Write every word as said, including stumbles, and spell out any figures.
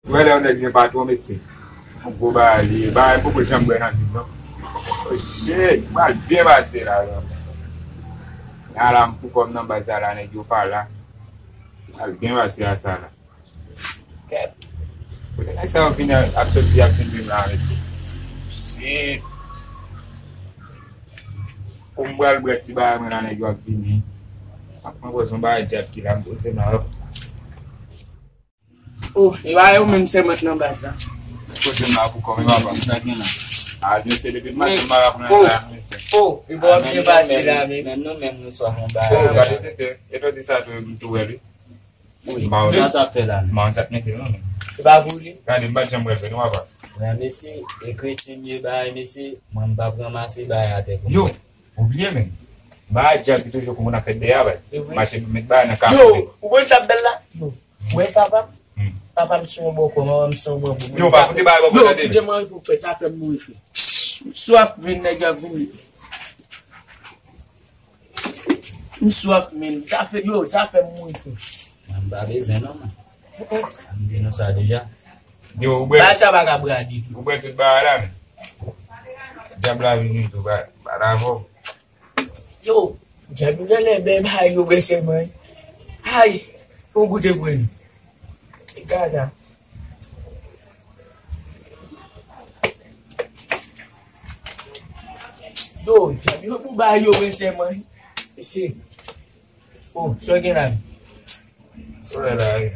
Wè lè yon nèg gen patwon, mesye. Yon gwo bagay li ye. Bagay m poko janm wè nan vi m, non. Oh shit, m pral byen pase la, non. Ala m pou kòm nan baz la, la, nèg yo pa la. M pral byen pase a sa la. Kèt. Kote nèg sa yo vin ap soti ap vin jwenn la, mesye? Shit. Kou m pral bwè ti bagay mwen la, nèg yo ap vini. M ap pran pòz yon bagay djab ki la, m poze m la, hop. Oh, e pa yo menm sèlman k nan baz la. Poze m la pou kòm, e papa. Sa gen la. A, Dye se depi maten m pa pran sa, mesye. Oh, e pa w ap byen pase la, men. Menm nou menm nou sòf yon bagay. Oh, gade tete. E to di sa tou, m tou wè li. Wi, sa sa ap fè la menm? M pa konn sa k mete non, men. Se pa pou li? Gade, m pa t janm wè l vre non, papa. Wè, mesye, e kretyen m ye, bagay, mesye, mwen m p ap ranmase bagay atè pou mwen. Yo, ou bliye menm. Bagay djab ki toujou konn ap fèt dèyè a, bay. E vre. Mache met bagay nan kafou. Yo, ou konn sa k bèl la? Yo, wè papa m? Hmm. Papa m se yon bòkò, manman m se yon bòkò. Yo, pa koute bagay bòkò, tande. Yo, kite mwen pou fè sa fè m mouri fre. M swaf vin, nèg yo ap vini. M swaf, men. Sa fè, yo, sa fè m mouri fre. Mwen, m pa bezwen non, mwen. M di nou sa deja. Yo, ou bwè. Bagay sa pa ka bradi. Ou bwè tout bagay la, men. Djab la vini tou, pa, pa davò. Yo, djab yo genlè bèl bagay yo bwè sèlman, wi. Ay, fò w goute pou wè. Gaga. Yo, djab yo pou bagay yo bwè sèlman, wi. Mesye. Oh, sa w gen la? Solèy la, wi.